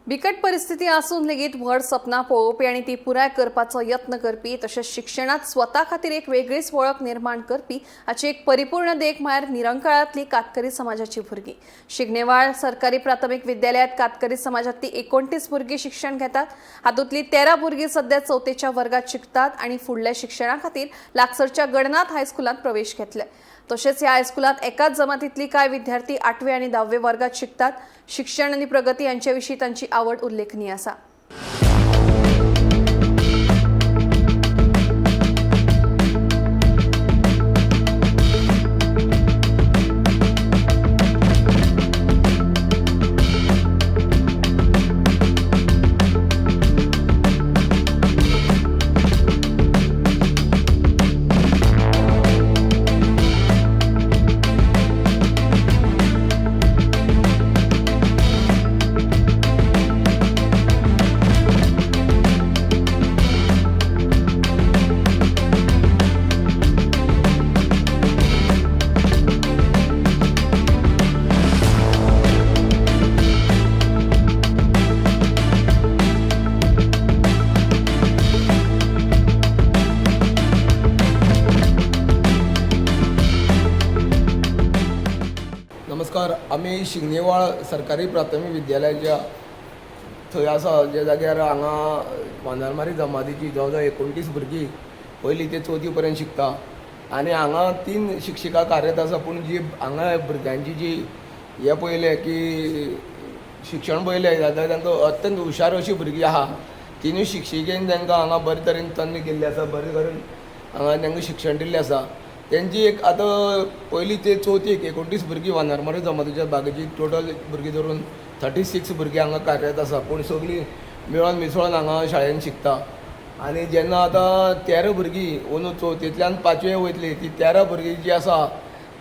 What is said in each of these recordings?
बिकट परिस्थिती आसून लेगीत व्हड सपनां पळोवपी आनी ती पुराय करपाचो यत्न करपी तशेंच शिक्षणांत स्वता खातीर एक वेगळीच वळख निर्माण करपी हाची एक परिपूर्ण देख म्हळ्यार निरंकाळांतली कातकरी समाजाची भुरगीं. शिगणेवाळ सरकारी प्राथमीक विद्यालयांत कातकरी समाजांतली 29 भुरगीं शिक्षण घेतात. हातूंतली 13 भुरगीं सध्या चवथेच्या वर्गात शिकतात आनी फुडल्या शिक्षणा खातीर लागसरच्या गणनाथ हायस्कुलांत प्रवेश घेतले. तशेंच ह्या हायस्कुलांत एकाच जमातींतली कांय विद्यार्थी 8वे आनी 10वे वर्गात शिकतात. शिक्षण आनी प्रगती हांचे विशीं तांची आवड उल्लेखनीय आसा. नमस्कार, आमी शिंगणेवाळ सरकारी प्राथमीक विद्यालयाच्या थंय आसा, ज्या जाग्यार हांगा वानरमारी जमातीची जवळ जवळ 29 भुरगीं पयली ते चवथी पर्यंत शिकता आनी हांगा 3 शिक्षिका कार्यरत आसा. पूण जी हांगा भुरग्यांची जी हें पळयलें की शिक्षण पळयलें जाल्यार तांकां अत्यंत हुशार अशीं भुरगीं आहा. तिनूय शिक्षिकेन तांकां हांगा बरे तरेन तन्न केल्ली आसा, बरे तरेन हांगा तांकां शिक्षण दिल्लें आसा. तेंची एक आतां पयली ते चवथीक 29 भुरगीं वानरमारी जमातीच्या बाकीची टोटल भुरगीं धरून 36 भुरगीं हांगा कार्यरत आसा. पूण सगळीं मेळोन मिसळोन हांगा शाळेन शिकता. आनी जेन्ना आतां 13 भुरगीं अंदू चवथींतल्यान पांचवे वयतली, ती 13 भुरगीं जी आसा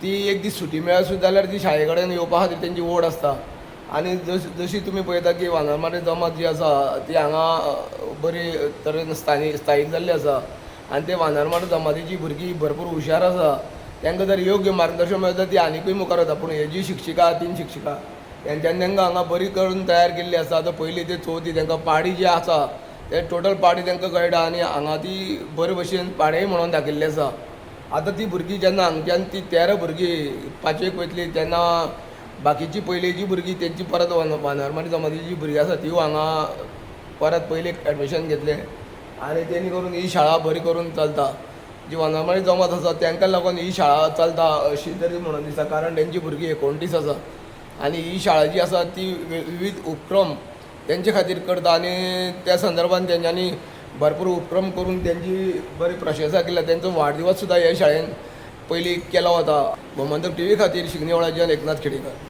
ती एक दीस सुटी मेळत सुद्दां जाल्यार ती शाळे कडेन येवपा खातीर तेंची ओड आसता. आनी जशी तुमी पळयता की वानरमारी जमात जी आसा ती हांगा बरी तरेन स्थायीक जाल्ली आसा आनी ते वानरमारी जमातीची भुरगीं भरपूर हुशार आसा. तांकां जर योग्य मार्गदर्शन मेळता ती आनिकूय मुखार वता. पूण हे जी शिक्षिका, 3 शिक्षिका तेंच्यांनी तांकां हांगा बरी करून तयार केल्ली आसा. आतां पयली ते चवथी तांकां पाडी जी आसा ते टोटल पाडी तांकां कळटा आनी हांगा ती बरे भशेन पाडेय म्हणून दाखयल्ली आसा. आतां ती भुरगीं जेन्ना हांगच्यान ती 13 भुरगीं पांचवेक वयतली तेन्ना बाकीची पयलींची भुरगीं तेंची परत वानरमारी जमातीची भुरगीं आसा तिवूय हांगा परत पयलीं एडमिशन घेतलें आनी तेणी करून ही शाळा बरी करून चलता. जी वानरमारी जमात आसा तांकां लागून ही शाळा चलता अशी तरी म्हणून दिसता, कारण तेंची भुरगीं 29 आसा आनी ही शाळा जी आसा ती विविध उपक्रम तेंचे खातीर करता आनी त्या संदर्भान तेंच्यांनी भरपूर उपक्रम करून तेंची बरी प्रशंसा केल्या. तेंचो वाडदिवस सुद्दां ह्या शाळेन पयलीं केलो वता. गोमंतक टीव्ही खातीर शिगणेवाळाच्यान एकनाथ खेडेकर.